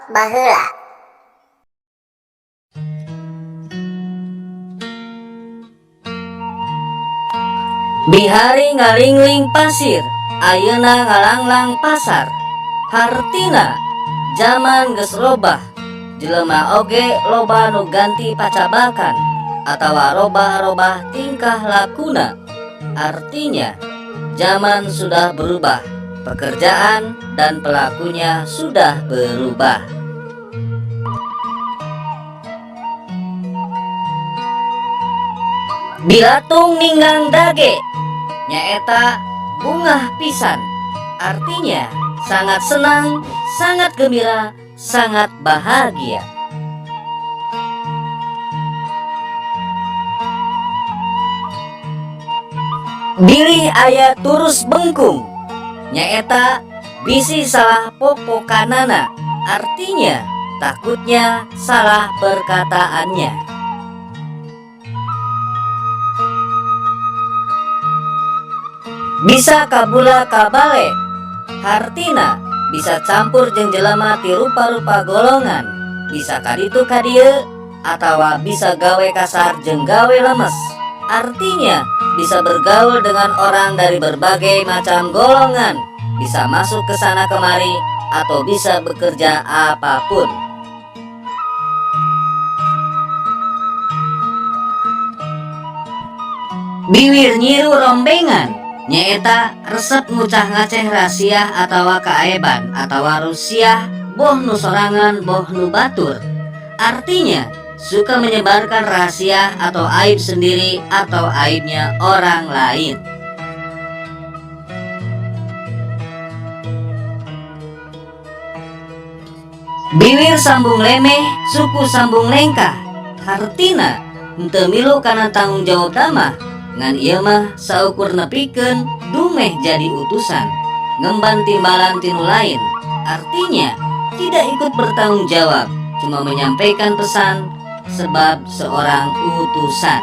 Kolot baheula. Bihari ngalingling pasir, ayeuna ngalanglang pasar. Hartina zaman geus robah, jelema oge loba nu ganti pacabakan atawa robah-robah tingkah lakuna. Artinya zaman sudah berubah, pekerjaan dan pelakunya sudah berubah. Bilatung ninggang dage nyaeta bungah pisan. Artinya sangat senang, sangat gembira, sangat bahagia. Bilih aya turus bengkung nyaeta bisi salah popokanana. Artinya takutnya salah perkataannya. Bisa kabula kabale hartina bisa campur jeung jelema ti rupa-rupa golongan, bisa kaditu kadieu atawa bisa gawe kasar jeung gawe lemes. Artinya bisa bergaul dengan orang dari berbagai macam golongan, bisa masuk ke sana kemari atau bisa bekerja apapun. Biwir nyiru rombengan nyaeta resep ngucah-ngaceh rahasia atawa kaaiban atawa rusiah boh nu sorangan boh nu batur. Artinya suka menyebarkan rahasia atau aib sendiri atau aibnya orang lain. Biwir sambung lemeh, suku sambung lengkah. Hartina henteu milu kana tanggung jawab damah, ngan ieu mah saukur nepikeun dumeh jadi utusan, ngemban timbalan tinu lain. Artinya tidak ikut bertanggung jawab, cuma menyampaikan pesan sebab seorang utusan.